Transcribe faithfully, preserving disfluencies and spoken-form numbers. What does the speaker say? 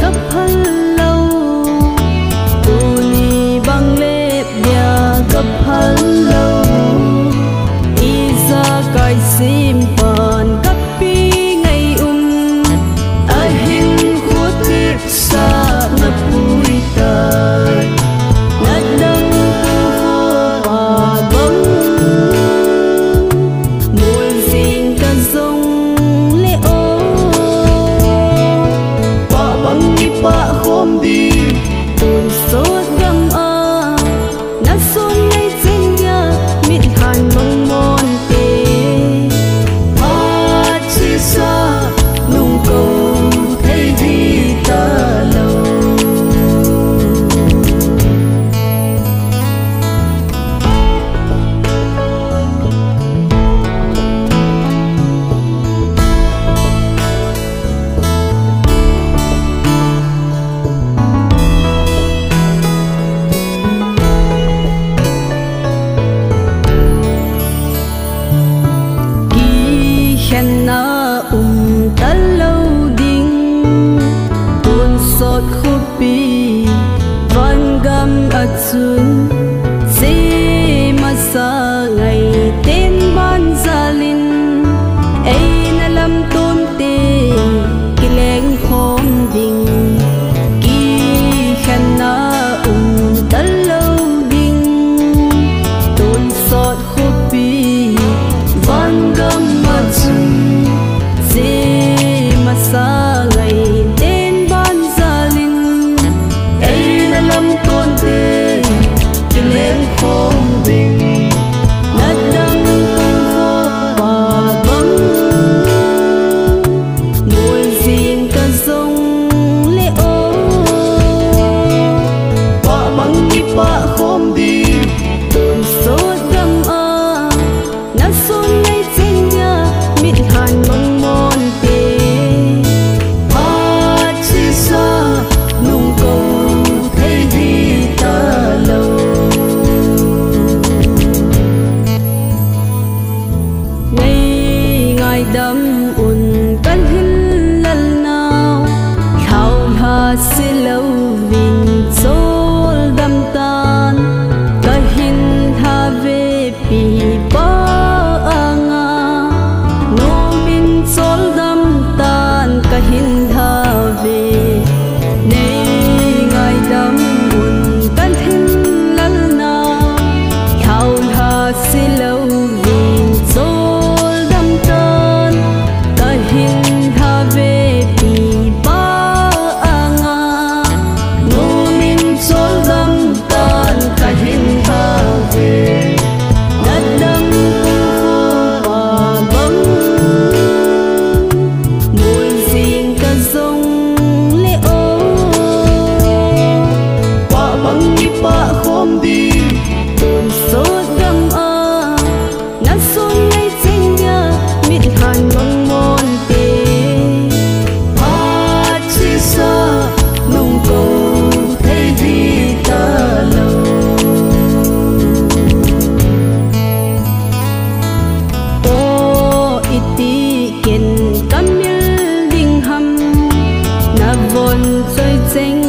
Kaphal lou, tuni bang lep dia kaphal lou. Ijakai simpan kapi ngai um, ahin khuti sa na pui tai. Nadang pa bang, mul sing ka zong le o. Pa bang i pa khom di, tun sot gam a. Na sun ngai chen ya, mit han mong mon te. Phat sisa, nung ko thei di ta lo. Kikhenna um ta lo ding, tun sot khupi, van gam a chun, se masa ngai ten ban zalin, ei na lam ton te kileng khom ding, kikhenna um ta lo ding, tun sot khupi, van gam a chun, se masa ngai ten ban zalin, ei na lam ton te kileng khom ding. Nadang pa bang, mul sing ka zong le o. Pa bang i pa khom di, tun sot gam a. Na sun ngai chen ya, mit han mong mon te. Phat sisa, nung ko thei di ta lo. Nei ngaidam un ka lhin lal nau, lhau lha si lo vin chol dam tan, ka hin lha ve pi pa anga, nu min chol dam tan ka hin lha ve. Nei ngaidam un ka lhin lal nau, lhau lha si lo vin chol dam tan, ka hin lha ve pi pa anga, nu min chol dam tan ka hin lha ve. Nadang pa bang, mul sing ka zong le o. Pa bang i pa khom di, tun sot gam a. Na sun ngai chen ya, mit han mong mon te. Phat sisa, nung ko thei di ta lo. O iti ken ka mil ding ham, na von choi cheng